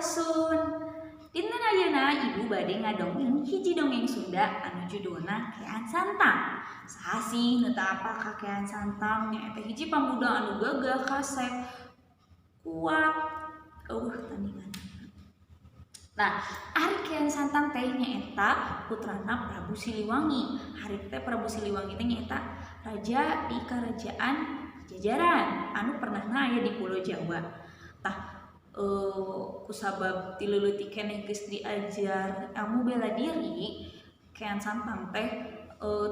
Sampurasun. Dinten ayeuna Ibu bade ngadongeng hiji dongeng Sunda anu judulna Kean Santang. Saha sih nu teu apal ka Kean Santang? Nyaeta hiji pamuda anu gagah, kasep, kuat, euweuh tandinganna. Nah, ari Kean Santang teh nyaeta putrana Prabu Siliwangi. Harita teh Prabu Siliwangi teh nyaeta raja di Kerajaan Pajajaran anu pernahna aya di Pulau Jawa. Tah, kusabab ti leutik keneh geus diajar ilmu bela diri, Kean Santang teh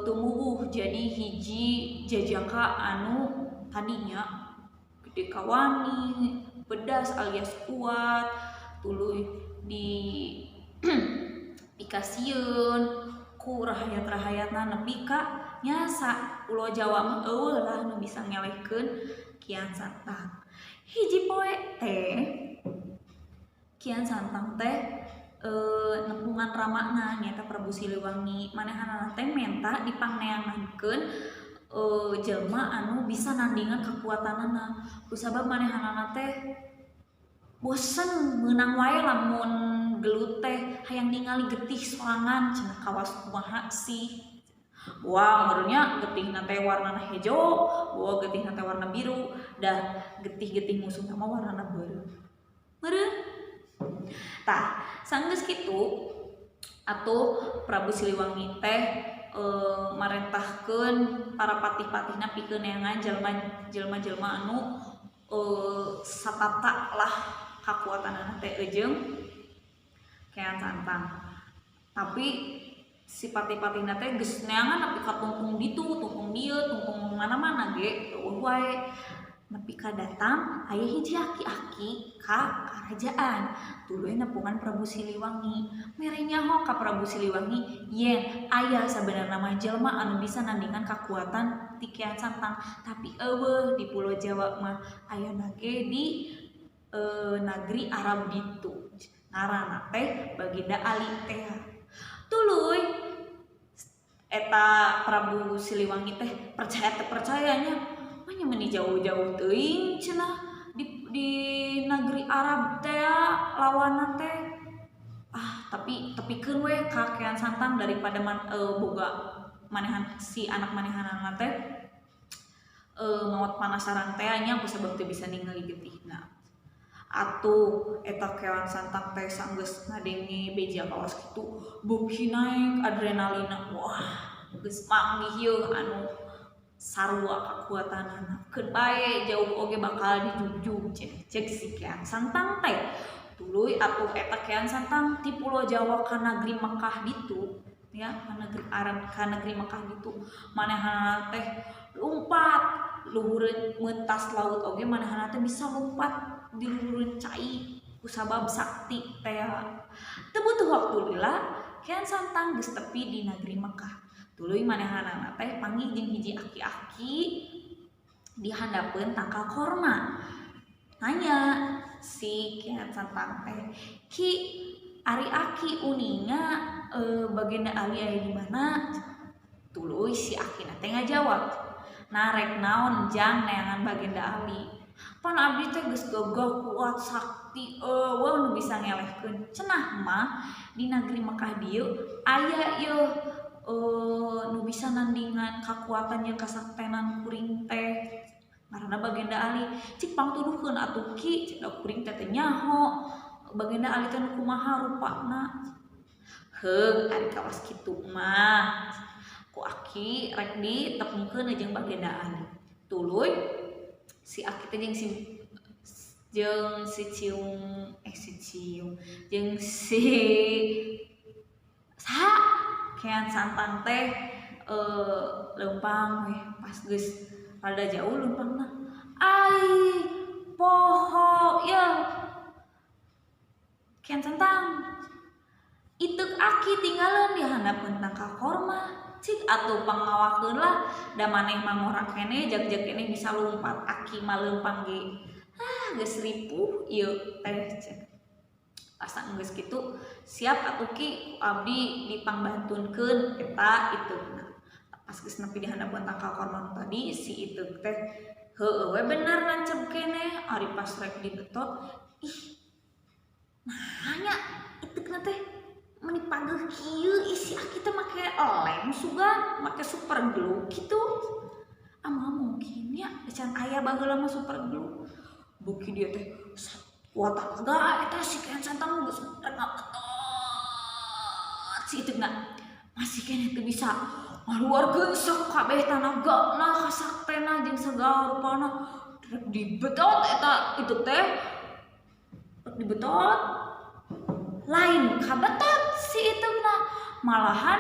tumuwuh jadi hiji jajaka anu tadinya gede kawani, pedas alias kuat, tuluy di pikasieun ku rahayat-rahayatna nepi ka nya sa Pulo Jawa mah euweuh lah nu bisa ngelehkeun Kian Santang. Hiji poe teh Kian Santang teh nepungan ramana, nyaeta Prabu Siliwangi. Manehanana teh menta dipangneangankeun jelema anu bisa nandingan kakuatanana, kusabab manehanana teh bosen meunang wae lamun gelut teh, hayang ningali getih sorangan cenah, kawas kumaha sih. Wah, meureun nya getihna teh warnana hejo, boa getihna teh warna biru, dah getih-getih musuhna mah warnana beureum meureun. Tah, sanggeus kitu atuh Prabu Siliwangi teh marentahkeun para patih-patihna pikeun neangan jelema-jelema anu satata lah kakuatanana teh jeung Kean Santang. Tapi si patih-patihna teh geus neangan nepi ka tungtung ditu, tungtung dieu, tungtung mana-mana ge euweuh wae. Nepi ka datang aya hiji aki-aki ka karajaan, tuluy nepungan Prabu Siliwangi, mere nyaho ka Prabu Siliwangi yen aya sabenerna mah jelema anu bisa nandingan kakuatan ti Kian Santang, tapi euweuh di Pulo Jawa mah, ayana ge di nagri Arab ditu, ngaranna teh Baginda Ali teh. Tuluy eta Prabu Siliwangi teh percaya teu percaya nya, manya meuni jauh-jauh teuing cenah di negeri Arab teh lawanna teh. Ah, tapi tepikeun we ka Kean Santang daripada boga manehan si anak manehanana teh maot panasaran teh nya, kusabab teu bisa ningali getihna. Atuh eta Kean Santang teh sanggeus ngadenge beja kawas kitu, beuki naek adrenalina, wah, geus manggih yeuh anu sarua kakuatanana, keun bae jauh oge bakal dijugjug cenah, ceuk si Kean Santang teh. Tuluy atuh eta Kean Santang ti Pulo Jawa ka nagri Mekah ditu ya, ka negeri Arab, ka negeri Mekah ditu. Manehanana teh lumpat luhureun mentas laut oge, manehanana teh bisa lumpat di luhureun cai kusabab sakti teh. Teu butuh waktu lila, Kian Santang geus tepi di negeri Mekah. Tuluy manehanana teh panggih jeung hiji aki-aki di handapeun tangkal korma. Nanya si Kian Santang teh, "Ki, ari aki uninga Baginda Ali aya di mana?" Tuluy si akina teh ngajawab, "Nah, rek naon jang neangan Baginda Ali? Pan abdi teh geus gagah, kuat, sakti, euweuh nu bisa ngelehkeun. Cenah mah di negeri Mekah dieu aya yeuh nu bisa nandingan kakuatan jeung kasaktenan kuring teh, ngaranna Baginda Ali. Cik pangtuduhkeun atuh, Ki, da kuring teh teu nyaho Baginda Ali teh nu kumaha rupana." "Heug, ari kawas kitu mah ku aki rek ditepungkeun jeung Baginda Ali." Tuluy si aki teh jeung si ciung, eh, si ciung jeung si saha, Kian Santang teh leumpang weh. Pas geus rada jauh leumpangna, "Ai, poho yeuh Kian Santang, iteuk aki tinggalan di handapeun tangkal korma. Cik atuh pangawakeun lah, da maneh mah ngora keneh, jag-jag keneh bisa lumpat, aki mah leumpang ge ah geus ripuh ieu teh," cenah. Asa geus kitu, "Siap atuh, Ki, ku abdi dipangbantunkeun eta iteukna." Pas geus nepi di handapeun tangkal korma nu tadi, si iteuk teh heueuh we bener nancep keneh. Ari pas rek dibetot, ih, nah. kieu isi aki teh make lem sugan, make super glue kitu. Ah mungkin ya can aya baheula mah super glue. Beuki dia teh kuat tenaga eta si Kian Santang geus rek ngabetot si iteukna. Masih keneh teu bisa ngaluarkeun sakabeh tanagana kasaktena jeung sagala rupana rek dibetot eta iteuk teh. Rek dibetot lain kabetot si iteukna, malahan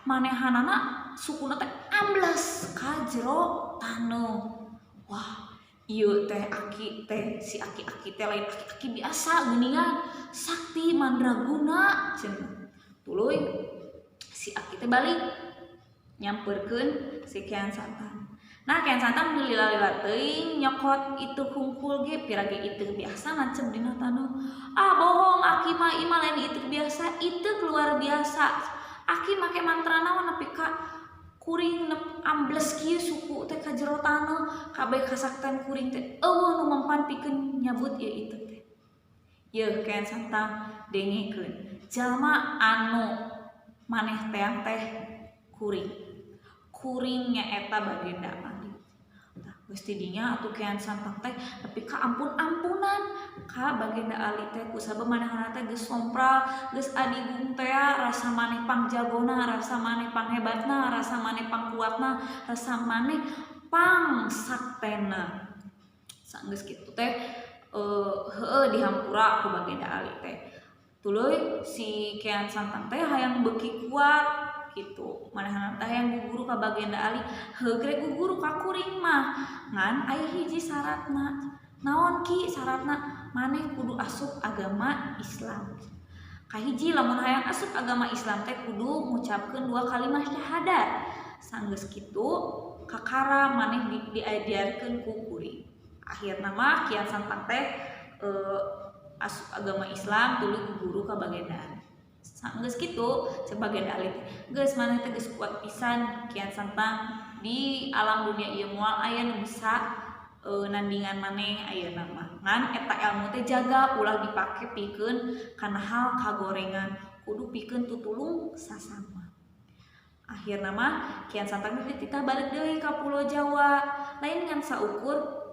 manehanana sukuna teh ambles ka jero taneuh. Wah, ieu teh aki teh si aki-aki teh lain aki-aki biasa geuningan, sakti mandraguna cenah. Tuluy si aki teh balik nyamperkeun si Kian Santang. Nah, Kian Santang lila-lila teuing nyokot itu hungkul ge pira ge itu biasa nancep dina taneuh. Ah bohong aki mah, ieu mah lain itu biasa, itu luar biasa. Aki make mantra naon nepi ka kuring nep ambles kieu suku teh ka jero taneuh, kabeh kasakten kuring teh eueuh nu mempan pikeun nyabut ieu itu teh. Yeuh Kian Santang dengekeun, jalma anu maneh teang teh kuring. Kuring nyaeta Baginda Ali. Tah geus ti dinya atuh Kian Santang teh nepi ka ampun-ampunan ka Baginda Ali teh kusabab manehna teh geus sompral, geus adigung teh rasa maneh pangjagona, rasa maneh panghebatna, rasa maneh pangkuatna, rasa maneh pangsaktena. Sanggeus kitu teh heueuh dihampura ku Baginda Ali teh. Tuluy si Kian Santang teh hayang beuki kuat gitu, manehna teh hayang guguru ka Baginda Ali, heuh rek guguru ka kuring mah ngan aya hiji syaratna. Naon ki syaratna? Maneh kudu asup agama Islam. Kahiji lamun hayang asup agama Islam teh kudu ngucapkeun 2 kalimat syahadat. Sanggeus kitu kakara maneh diajarkeun ku kuring. Akhirna mah Kian Santang teh asup agama Islam tuluy guguru ka Baginda Ali. Sanggeus kitu cek Baginda Ali teh geus maneh teh geus kuat pisan Kian Santang di alam dunia ieu moal aya nu bisa nandingan maneh ayeuna mah. Ngan eta elmu teh jaga ulah dipake pikeun kana hal kagorengan, kudu pikeun tutulung sasama. Akhirna mah Kian Santang teh dititah balik deui ka Pulau Jawa, lain ngan saukur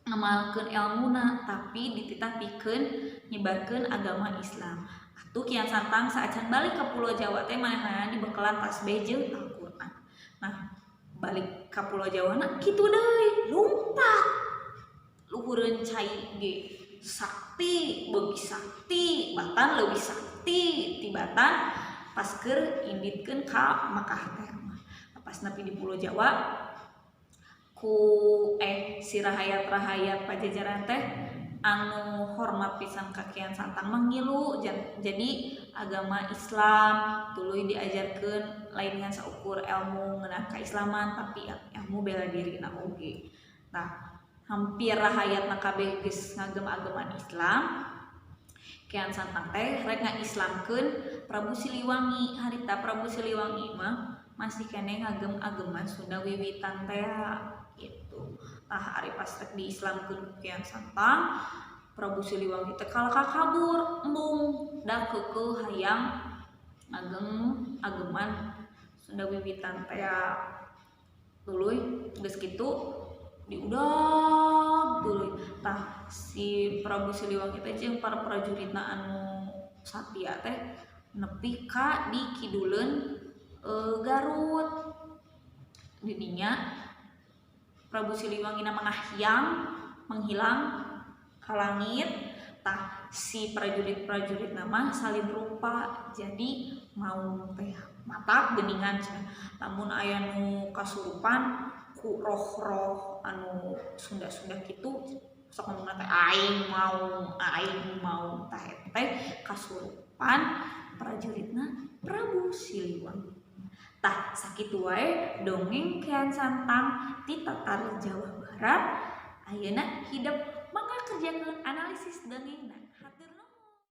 ngamalkeun elmuna tapi dititah pikeun nyebarkeun agama Islam. Atuh Kian Santang saacan balik ka Pulau Jawa teh manehna dibekelan tasbih jeung Al-Qur'an. Nah, balik ka Pulau Jawa na kitu deui, lumpat luhureun cai ge sakti, beuki sakti, batan leuwih sakti tibatan pas keur inditkeun ka Makkah teh mah. Pas nepi di Pulau Jawa ku si rahayat-rahayat Pajajaran teh anu hormat pisan ka Kian Santang mah ngilu jadi agama Islam tuluy diajarkeun lain ngan saukur ilmu ngeunaan keislaman tapi ilmu bela diri na oge. Nah, hampir rahayatna kabeh geus ngagem-ageman Islam. Kian Santang teh rek ngaislamkeun Prabu Siliwangi. Harita Prabu Siliwangi mah masih keneh ngagem-ageman Sunda wiwitan teh gitu. Tah ari pas rek diislamkeun ku Kian Santang, Prabu Siliwangi teh kalah kabur embung da keukeuh hayang ngagem ageman Sunda wiwitan teh. Tuluy geus kitu diudag tuluy. Tah si Prabu Siliwangi teh jeung para prajuritna anu satia teh nepi ka di kiduleun Garut. Didinya Prabu Siliwangi na menghilang ka langit. Tah si prajurit-prajurit nama salin rupa jadi mau teh mata geuningan cenah. Lamun aya nu kasurupan ku roh-roh anu Sunda-Sunda kitu sok ngomongna teh aing mau tah eta teh kasurupan prajuritna Prabu Siliwangi. Tah sakitu wae dongeng Kian Santang ti Tatar Jawa Barat. Ayeuna hidep mangga kerjakeun analisis dongengna.